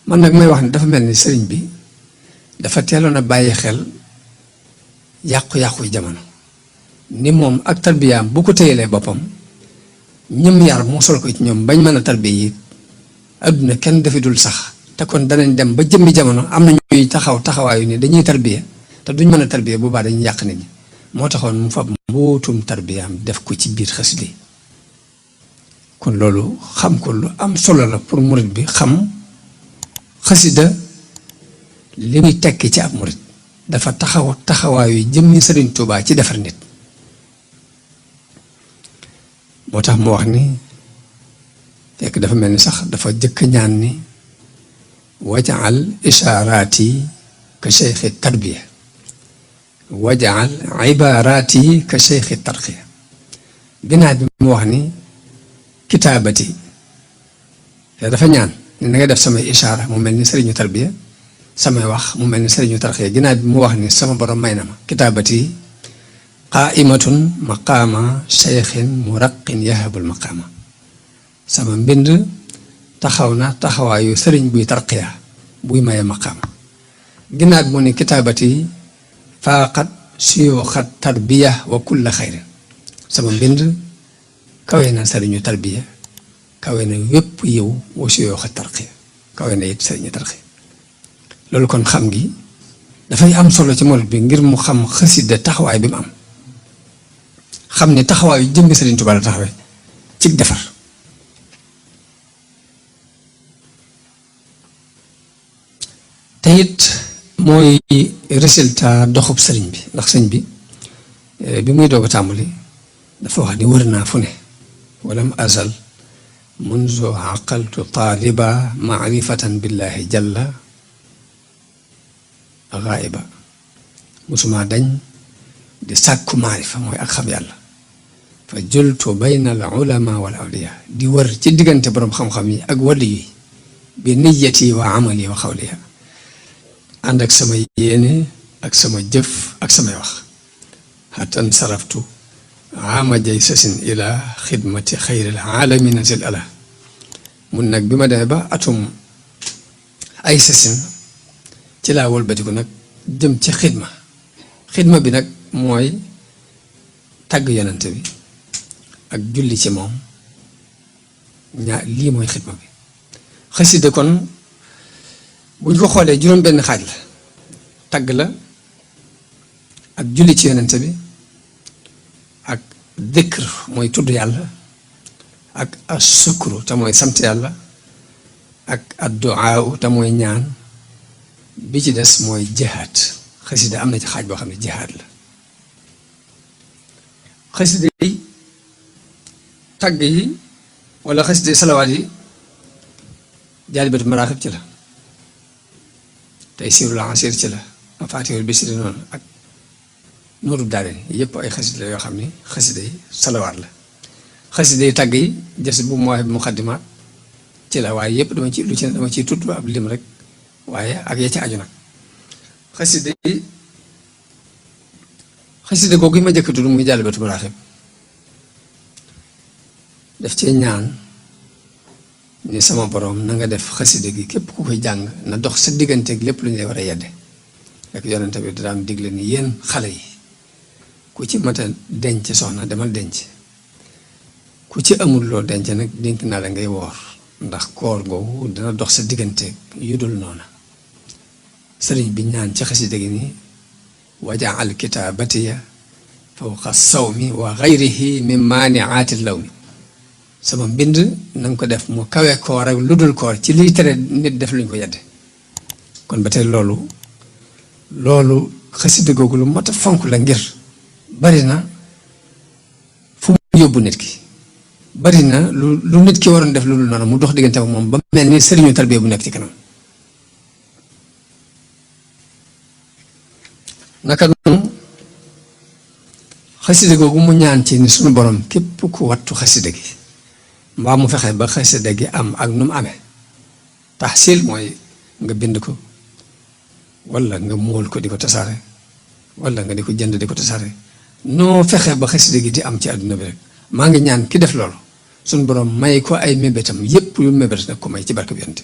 man nag may wax ne dafa mel ni sëriñ bi dafa teeloon a bàyyi xel yàqu-yàqu jamono ni moom ak tarbiyaam bu ko téyelee boppam ñëm yar mu sol ko ci ñoom bañ mën a tarbiya yi adduna kenn dafi dul sax te kon danañ dem ba jëmmi jamono am na ñuy taxawaayu ni dañuy tarbiya te duñ mën a tarbiya bu baax dañuy yàq nit ñi moo taxoon mu fab mbootum tarbiyaam def ko ci biir xasida yi kon loolu xam ko lu am solo la pour murit bi xam xasida li muy tekki ci ab murit dafa taxawaayu jëmmi Sëriñ Tuubaa ci defar nit moo tax mu wax ni fekk dafa mel ni sax dafa jëkk ñaan ni wajaal ishaaraati ka cheikhi tarbiya wajaal ibaaraati ka cheikhi tarqiya ginnaaw bi mu wax ni kitaabati te dafa ñaan ni na ngay def samay ishaara mu mel ni sëriñu tarbiya samay wax mu mel ni sëriñu tarqiya ginnaaw bi mu wax ni sama borom may na ma kitaabati qaimatun maqaama cheikhin muraqin yahabul maqaama sama mbind taxaw na taxawaayu sëriñ buy tarqiya buy maye maqaama ginnaaw bi mu ni kitaabati faaqat suyuuxat tarbiya wa kulla xayrin sama mbind kawe na sëriñu tarbiya kawe na wépp yiw wa suyuuxat tarqiya kawe na it sëriñu tarqiya loolu kon xam gi dafay am solo ci murit bi ngir mu xam xasida taxawaay bi mu am xam ne taxawaayu jëmmi Sëriñ Tuubaa la taxawee ci defar te it mooy résultat doxub sëriñ bi ndax sëriñ bi bi muy doog a tàmbali dafa wax ni wër naa fu ne walam azal munzu aqaltu taaliba maarifatan billahi jalla gaaiba musuma dañ di sàkku maarifa mooy ak xam yàlla fa jultu bayna al ulama wal awliya di wër ci diggante boroom xam-xam yi ak wàllu yi bi niyati wa amali wa xawliya ànd ak sama yéene ak sama jëf ak samay wax xatan saraftu ama jay sasin ila xidmati xayril alamina sil ala mun nag bi ma demee ba atum ay sasin ci laa wëlbatiku nag jëm ci xidma bi nag mooy tàgg yonante bi ak julli ci moom lii mooy xidma bi xasida kon buñ ko xoolee juróom benn xaaj la tàgg la ak julli ci yonante bi ak dikr mooy tudd yàlla ak asukru te mooy sant yàlla ak adduaa te mooy ñaan bi ci des mooy jihaad xasida am na ci xaaj boo xam ne jihaad la xasida yi tagg yi wala xasida yi salawaat yi jaalibatu maraaxib ci la tey siirul asir ci la mafaatihul bisri noonu ak nooru daare yépp ay xasida la yoo xam ni xasida yi salawaat la xasida yi tagg yi jas bu mooy muqaddimaat ci la waaye yépp dama ciy tudd ab lim rek waaye ak ya ci aju nag xasida googu yi ma jëkk tudd muy jaalibatu maraaxib daf cee ñaan ni sama borom na nga def xasida gi képp ku koy jàng na dox sa digganteeg lépp lu ñu lay war a yedde ak yonente bi daan digle ni yéen xale yi ku ci mat a denc soxna demal denc ku ci amul loo denc nag dénk naa la ngay woor ndax koor googu dana dox sa digganteeg yu dul noona sëriñ bi ñaan ci xasida gi ni wajaal kitaabatiya fawqa sawmi wa gayrihi min maaniaati lawmi sama mbind na nga ko def mu kawe koor ak lu dul koor ci liy tere nit def luñ ko yedde kon ba tey loolu xasida googu lu mat a fonk la ngir bari na fu mu yóbbu nit ki bari na lu nit ki waroon def lu dul noonu mu dox diggante ak moom ba mel ni sëriñu tarbiya bu nekk ci kanam naka noonu xasida googu mu ñaan ci ni suñu borom képp ku wattu xasida gi mbaa mu fexe ba xasida gi am ak nu mu amee taxsil mooy nga bind ko wala nga móol ko di ko tasaare wala nga di ko jënd di ko tasaare noo fexe ba xasida gi di am ci àdduna bi rek maa ngi ñaan ki def loolu suñu borom may ko ay mébétam yépp yu mébét nag ko may ci barke bi yonte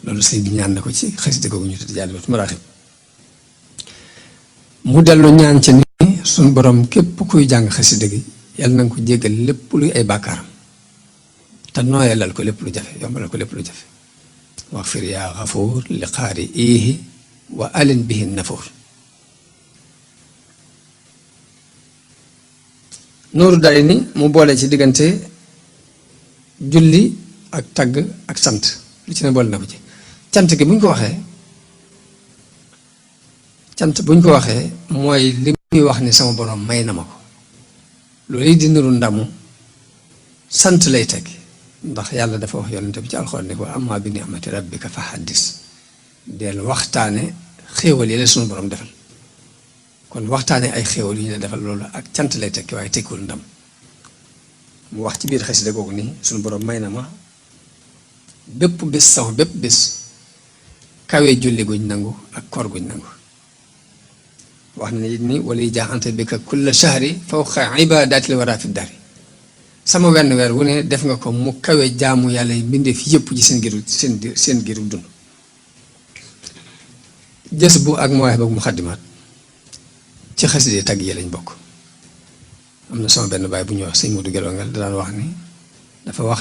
loolu sëñ bi ñaan na ko ci xasida googu ñu tudd Jaalibatul Maraaxib mu dellu ñaan ci ni suñ borom képp kuy jàng xasida gi yàlla na nga ko jéggal lépp luy ay bàkkaaram te nooyalal ko lépp lu jafe yombalal ko lépp lu jafe wax fir yaa xafuur li xaari iihi wa alin bihi nafuur nooru day ni mu boole ci diggante julli ak tagg ak sant lu ci ne boole na ko ci cant gi buñ ko waxee cant buñ ko waxee mooy li muy wax ni sama borom may na ma ko loolu di niru ndamu sant lay teg ndax yàlla dafa wax yonente bi ci alxuraan ne ko amma bi ni'mati rabbika fa haddis del waxtaane xéewal yi la sunu borom defal kon waxtaane ay xéewal yu ñu la defal loolu ak cant lay tekki waaye tekkul ndam mu wax ci biir xasida googu nii sunu borom may na ma bépp bés sama bépp bés kawe julli guñ nangu ak koor guñ nangu wax na ni wala jaaxante bi ka kulla shahri fawqa ibadaati li wara fi dari sama wenn weer wu ne def nga ko mu kawe jaamu yàlla yi mbindeef yëpp ci seen giru dund jës bu ak mawaahib ak muxaddimaat ci xasida tagg yi lañ bokk am na sama benn baay bu ñuy wax sëñ Modou Gelongal da daan wax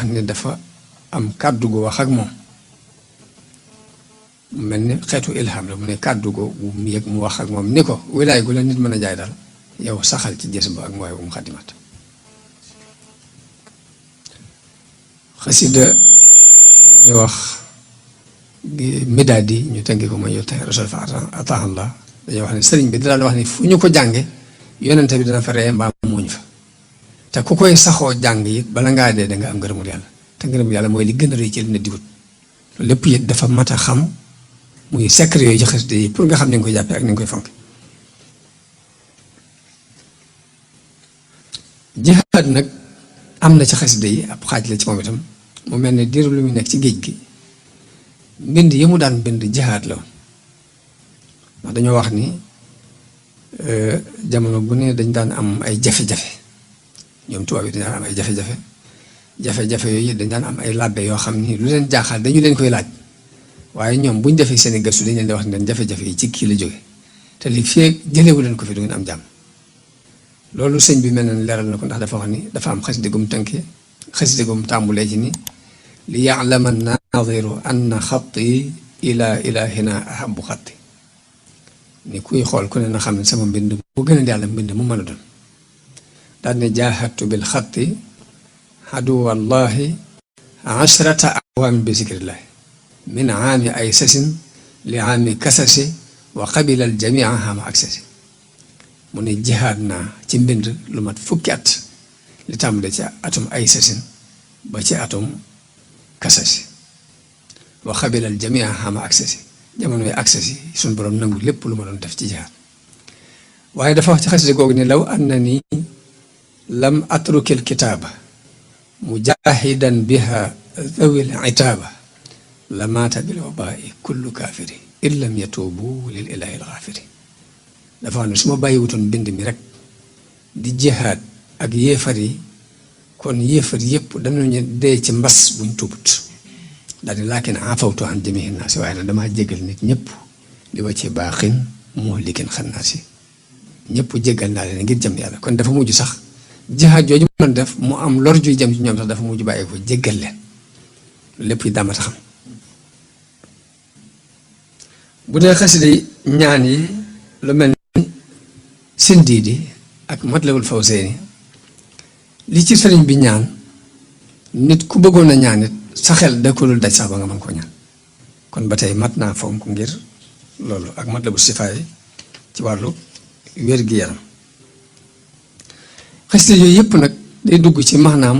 ni dafa am kàddu gu wax ak moom mu mel ni xeetu ilham la mu ne kàddu gu mu yëg mu wax ak moom ni ko wilaay gu la nit mën a jaay daal yow saxal ci jës bu ak mawaahib ak muxaddimaat xasida ñu wax midaad yi ñu tënk ko mooy yow tey rasul fa ataahallah dañoo wax ne sëriñ bi daan wax ni fu ñu ko jànge yonente bi dana fa ree mbaa muuñ fa te ku koy saxoo jàng it bala ngaa dee da nga am ngërëmul yàlla te ngërëmul yàlla mooy li gën a rëy ci li na diwut loolu lépp it dafa mat a xam muy secret yooyu ci xasida yi pour nga xam ni nga koy jàppee ak ni nga koy fonk jihaad nag am na ci xasida yi ab xaaj la ci moom itam mu mel ne diiru lu muy nekk ci géej gi mbind yi mu daan bind jihaad la woon ndax dañoo wax ni jamono bu ne dañ daan am ay jafe-jafe ñoom tubaab yi dañ daan am ay jafe-jafe yooyu dañ daan am ay làbbe yoo xam ni lu leen jaaxal dañu leen koy laaj waaye ñoom buñ defee seen i gëstu dañ leen di wax ne leen jafe-jafe yi ci kii la jóge te li fee jëlewu leen ko fi du ngeen am jàmm loolu sëñ bi mel na leeral na ko ndax dafa wax ni dafa am xasida gum tënkee xasida gum tàmbulee ci ni li ya'lama naadiru anna xatti ila ilahina ahabu xatti ni kuy xool ku ne na xam ne sama mbind bu gën a yàlla mbind mu mën a doon daal ne jaahadtu bil xatti aduwallahi ashrata awaami bi zikrillahi min aami ay sasin li aami kasasi wa qabila al jamia hama aksasi mu ne jihaad naa ci mbind lu mat fukki at li tàmbale ci atum ay sasin ba ci atum kasasi wa qabila al jamia hama aksasi jamono yi aksasi suñu borom nangu lépp lu ma doon def ci jihaad waaye dafa wax ci xasida googu ne law annani lam atrukil kitaaba mujahidan biha dhawil itaaba la maata bil wabai kullu kaafiri in lam yatuubu lil ilahi alxaafiri dafa wax ne su ma bàyyiwutoon bind mi rek di jihaad ak yéefar yi kon yéefar yëpp danañu dee ci mbas buñ tuubut daal di laakin afawtu an jamihi naasi waaye nag damaa jégal nit ñëpp li wa ci baaxin moo liggéen xam naa si ñëpp jégal naa leen ngir jëm yàlla kon dafa mujj sax jihaad jooju mën def mu am lor juy jëm ci ñoom sax dafa mujj bàyyi ko jégal leen lépp yi daamata xam bu dee xasida ñaan yi lu mel ni sindiidi ak matlabul fawzeyni li ci sëriñ bi ñaan nit ku bëggoon a ñaan it sa xel da ko dul daj sax ba nga mën koo ñaan kon ba tey mat naa fonk ngir loolu ak matlabu sifaay ci wàllu wér-gi-yaram xasida yooyu yëpp nag day dugg ci maanaam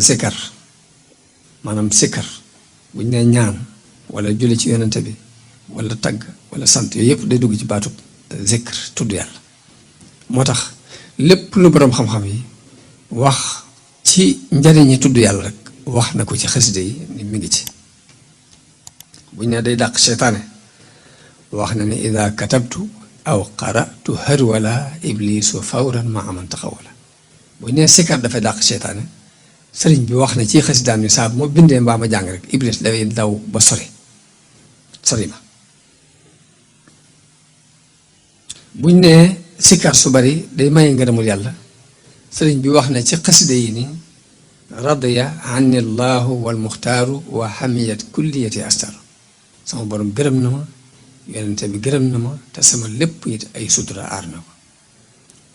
sikkar maanaam sikkar buñ ne ñaan wala julli ci yonente bi wala tagg wala sant yooyu yëpp day dugg ci baatub zikr tudd yàlla moo tax lépp lu boroom xam-xam yi wax ci njariñi tudd yàlla rek wax na ko ci xasida yi ni mi ngi ci buñ ne day dàq seytaane wax na ne ida katabtu aw qaratu harwala iblisu fawran ma aman taxawala buñ ne sikkar dafay dàq seytaane sëriñ bi wax na ci xasidaam ni saa bu ma bindee mbaa ma jàng rek iblis dafay daw ba sori sori ma. buñ nee sikkar su bari day maye ngërëmul yàlla sëriñ bi wax na ci xasida yi ni radiya anni llahu wal muxtaaru wa hamiyat kulliyati astar sama borom gërëm na ma yonente bi gërëm na ma te sama lépp it ay sutura aar na ko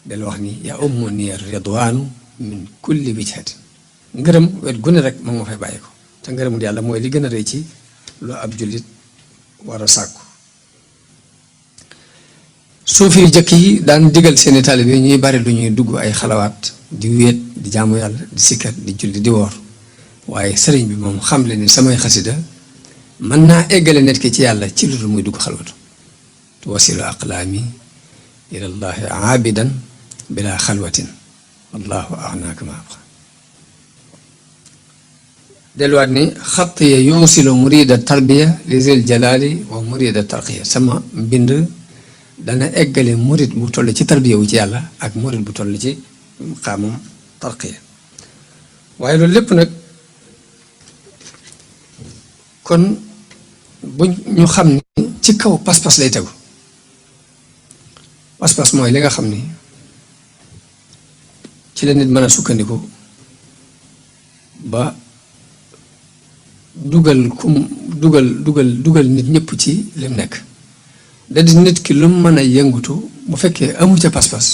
del wax ni ya ummu ni ridwaanu min kulli wijhatin ngërëm wet gu ne rek moom ma fay bàyyi ko te ngërëmul yàlla mooy li gën a rëy ci lu ab jullit war a sàkku. suufi yu jëkk yi daan digal seeni taalibe ñuy bari lu ñuy dugg ay xalawaat di wéet di jaamu yàlla di sikkat di julli di woor waaye sëriñ bi moom xam le ni samay xasida mën naa eggale nit ki ci yàlla ci lu dul muy dugg xalwatu tuwasilu aqlaami ilallahi aabidan bila xalwatin wallahu agnaaka ma abqa. delluwaat ni xatt ya yuusilu murida tarbiya li zil jalaali wa murida tarqiya sama mbind dana eggale murid bu toll ci tarbiya wu ci yàlla ak murid bu toll ci xaamam tarqiya waaye loolu lépp nag kon buñ ñu xam ni ci kaw pas-pas lay tegu. pas-pas mooy li nga xam ni ci la nit mën a sukkandiku ba dugal nit ñëpp ci lim nekk. da di nit ki lu mu mën a yëngutu bu fekkee amu ca pas-pas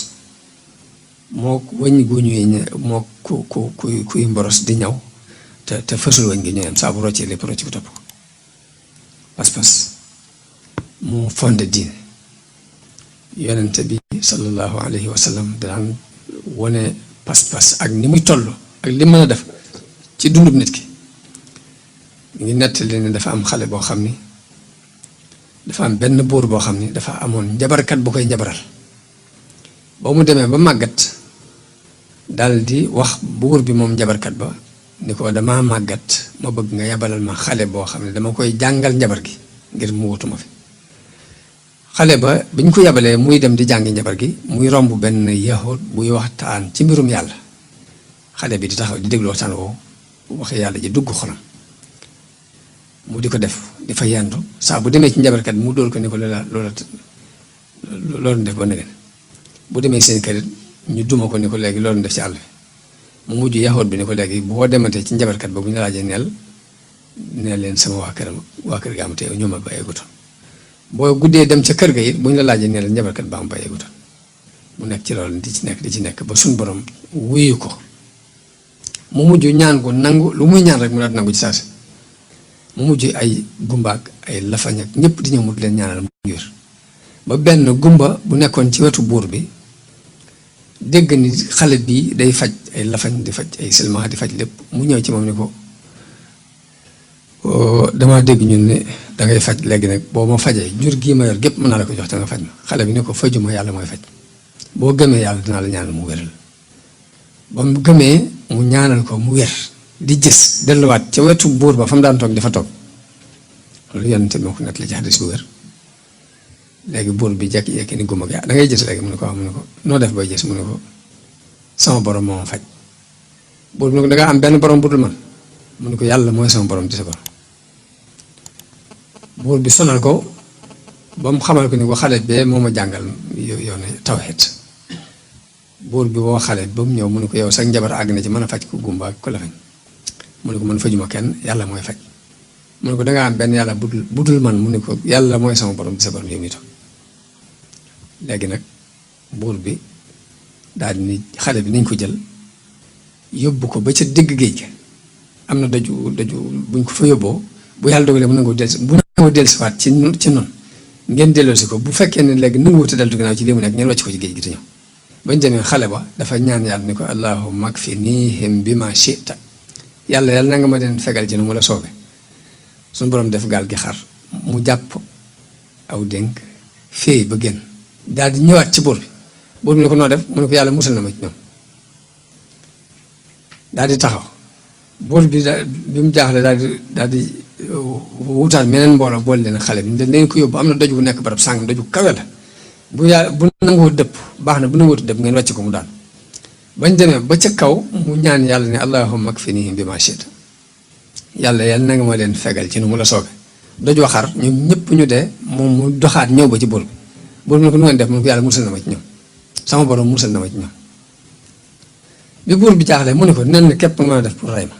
moo wëñ gu ñuy moo kuy mboros di ñaw te fësul wëñ gi ñooyam saa bu roccee lépp rocc ko topp ko. pas-pas moo fonde diine yonente bi sallallahu alayhi wa sallam daan wone pas-pas ak ni muy toll ak li mën a def ci dundub nit ki. ngi nettali ne dafa am xale boo xam ni dafa am benn buur boo xam ni dafa amoon njabarkat bu koy njabaral ba mu demee ba màggat dal di wax buur bi moom njabarkat ba ni ko damaa màggat ma bëgg nga yabalal ma xale boo xam ne dama koy jàngal njabar gi ngir mu wutuma fi. xale ba biñ ko yabalee muy dem di jàngi njabar gi muy romb benn yahud buy waxtaan ci mbirum yàlla xale bi di taxaw di déglu waxtaan woowu waxi yàlla ji dugg xolam mu di ko def di fa yandu saa bu demee ci njabarkat mu dóor ko ni ko loolu def ba nëgën bu demee seen kër ñu duma ko ni ko léegi loolu def ci àll bi mu mujj yaxoot bi ni ko léegi boo dematee ci njabarkat ba bu ñu laajee neel leen sama waa kër ga am te ñoo ma bàyyeegutoon boo guddee dem ca kër ga it bu ñu la laajee neel njabarkat ba am bàyyeegutoon mu nekk ci loolu di ci nekk ba suñ borom wuyu ko mu mujj ñaan ko nangu lu muy ñaan rek mu daal nangu ci saasi mu mujj ay gumbaak ay lafañ ak ñëpp di ñëw mu leen ñaanal mu wér ba benn gumba bu nekkoon ci wetu buur bi dégg ni xale bii day faj ay lafañ di faj ay silmaxa di faj lépp mu ñëw ci moom ni ko dama dégg ñun ne dangay faj léegi nag boo ma fajee jur gii ma yor gépp mën naa la ko jox te nga faj ma xale bi ni ko fajuma yàlla mooy faj boo gëmee yàlla dinaa la ñaanal mu wéral ba mu gëmee mu ñaanal ko mu wér di gis delluwaat ca wetu buur ba fa mu daan toog dafa toog loolu yonente moo ko nekk la ci xadis bu wér léegi buur bi jekki-jekki ni gumba gi da ngay gis léegi mu ne ko wax mu ne ko noo def bay gis mu ne ko sama borom moo faj buur bi ne ko da nga am benn borom bu dul man mu ne ko yàlla mooy sama borom di sa borom buur bi sonal ko ba mu xamal ko ni ko xale bee moo ma jàngal yoonu tawhid buur bi woo xale ba mu ñëw mu ne ko yow sax njabar àgg na ci mën a faj ko gumba ak ko la fañ mu ne ko man fajuma kenn yàlla mooy faj mu ne ko dangaa am benn yàlla budul man mu ne ko yàlla mooy sama borom di sa borom yow mi toog léegi nag buur bi daal ni xale bi nañ ko jël yóbbu ko ba ca digg géej ga am na daju buñ ko fa yóbboo bu yàlla dogalee mu nangoo dellusiwaat ci noonu ngeen delloosi ko bu fekkee ne léegi nanguwut a dellu ginnaaw ci lii mu nekk ngeen wàcc ko ci géej gi te ñëw bañ demee xale ba dafa ñaan yàlla ni ko allahumma kfinihim bima shi'ta yàlla na nga ma leen fegal ci nu mu la soobee suñu borom def gaal gi xar mu jàpp aw dénk féey ba génn daal di ñëwaat ci buur bi ne ko noo def mu ne ko yàlla musal na ma ci ñoom daal di taxaw buur bi bi mu jaaxle daal di wutaat meneen mbooloo boole leen xale bi dañ ko yóbbu am na doj bu nekk barab sàng doju kawe la bu nangoo dëpp baax na bu nangoo dëpp ngeen wàcc ko mu daan bañ demee ba ca kaw mu ñaan yàlla ne allahumma kfinihim bima shi'ta yàlla na nga ma leen fegal ci nu mu la soobee doj waxar ñoom ñëpp ñu dee moom mu doxaat ñëw ba ci buur bi ne ko nu ngeen def mu ne ko yàlla musal na ma ci ñoom sama borom musal na ma ci ñoom bi buur bi jaaxlee mu ne ko nen na képp nga mën a def pour rey ma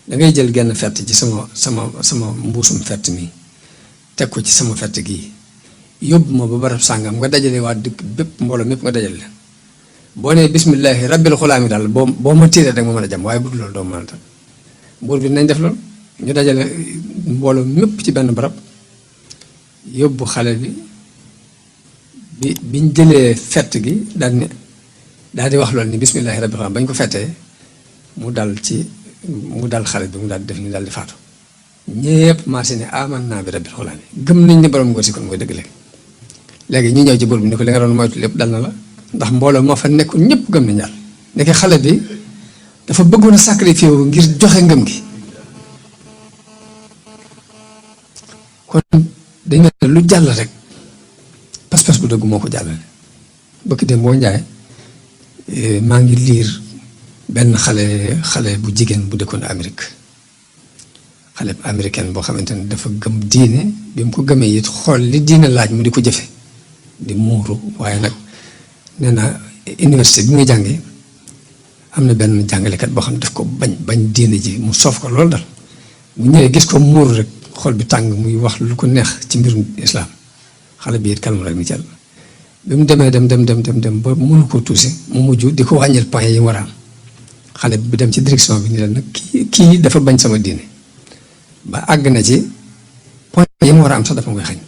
da ngay jël genn fett ci sama mbuusum fett mi teg ko ci sama fett gii yóbbu ma ba barab sàngam nga dajale waa dëkk bépp mbooloo mépp nga dajale leen boo nee bismillaahi rabbil xulaami daal boo ma tiiree rek ma mën a jam waaye bu dul loolu doo mën a tam buur bi nañ def loolu ñu dajale mbooloo mépp ci benn barab yóbbu xale bi biñ jëlee fett gi daal di wax loolu ni bismillaahi rabbil xulaami bañ ko fettee mu dal xale bi mu daal di def ni daal di faatu ñépp marché ne aman naa bi rabbil xulaami gëm nañ ne borom ngóor si kon mooy dëgg léegi ñu ñëw ci buur bi ni ko li nga doon moytu lépp dal na la ndax mbooloo moo fa nekkul ñëpp gëm nañ yàlla nekk xale bi dafa bëggoon a sacrifié wu ngir joxe ngëm gi kon dañ ne lu jàll rek pas-pas bu dëgg moo ko jàllale bëkk dem boo njaay maa ngi liir benn xale bu jigéen bu dëkkoon Amérique xale bu américaine boo xamante ne dafa gëm diine bi mu ko gëmee it xool li diine laaj mu di ko jëfe di muuru waaye nag nee na université bi muy jàngee am na benn jàngalekat boo xam ne daf ko bañ diine ji mu soof ko loolu dal mu ñëwee gis ko muuru rek xol bi tàng muy wax lu ko neex ci mbirum islaam xale bi it kalma rek ni cal bi mu demee dem ba mënu koo tuusi mu mujj di ko wàññil point yi war a am xale bi dem ci direction bi ni leen nag kii dafa bañ sama diine ba àgg na ci point yi mu war a am sax dafa koy xañ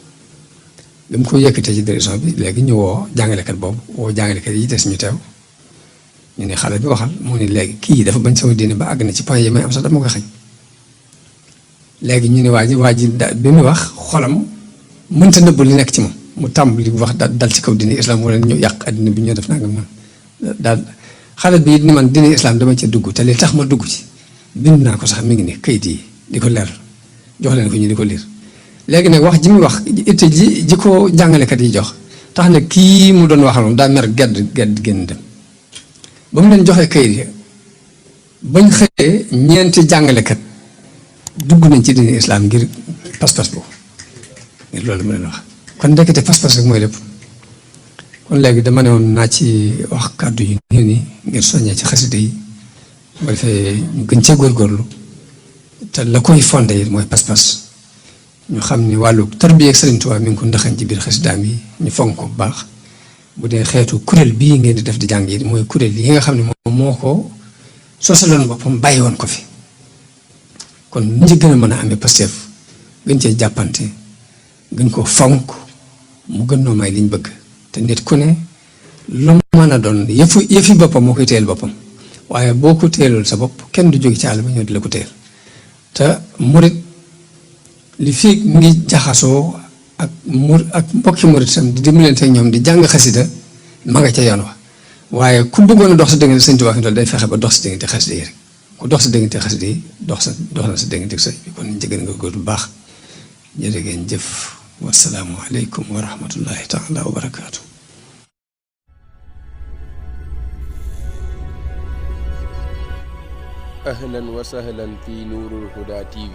bi mu ko yëkkatee ci direction bi léegi ñu woo jàngalekat boobu woo jàngalekat yi des ñu teew ñu ne xale bi waxal mu ne léegi kii dafa bañ sama diine ba àgg na ci point yi may am sax dafa koy xañ léegi ñu ne waa ji bi mu wax xolam mënta nëbb li nekk ci moom mu tàmbali wax dal ci kaw diine islam wala ñu yàq addina bi ñoo def nangam man daal xale bi ni man diine islam dama ci dugg te li tax ma dugg ci bind naa ko sax mi ngi ne kayit yi di ko leer jox leen ko ñu di ko liir léegi nag wax ji muy wax itte ji ko jàngalekat yi jox tax na kii mu doon waxal moom daa mer gedd génn dem ba mu leen joxee kayit yi bañ xëyee ñeenti jàngalekat dugg nañ ci diine islam ngir pas-pas boobu ngir loolu mu leen wax kon ndekete pas-pas rek mooy lépp kon léegi dama ne woon naa ci wax kàddu yu néew ni ngir soññee ci xasida yi bu defee ñu gën cee góorgóorlu te la koy fondé yi mooy pas-pas ñu xam ni wàllu tarbiya ak Sëriñ Tuubaa mi ngi ko ndaxañ ci biir xasidaam yi ñu fonk ko bu baax bu dee xeetu kuréel bii ngeen di def di jàng yi mooy kuréel yi nga xam ne moom moo ko sosaloon boppam bàyyi woon ko fi kon ñu ci gën a mën a amee Pastef gën cee jàppante gën ko fonk mu gën noo may liñ bëgg te nit ku ne lu mën a doon yëfi boppam moo koy téyel boppam waaye boo ko téyelul sa bopp kenn du jóge ci àll ba ñëw di la ko téyel te murit li fii mu ngi jaxasoo ak mbokki murit sam di dimbalante ak ñoom di jàng xasida ma nga ca yoon wa waaye ku bëggoon a dox sa diggante Sëñ Tuubaa fi day fexe ba dox sa diggante xasida yi rek ku dox sa diggante xasida yi dox na sa diggante sëñ bi kon ñu ci gën nga góor bu baax jërë ngeen jëf wasalaamu aleykum wa rahmatullahi taala wa barakaatu. ahlan wa sahlan fi Nuurul Huda TV.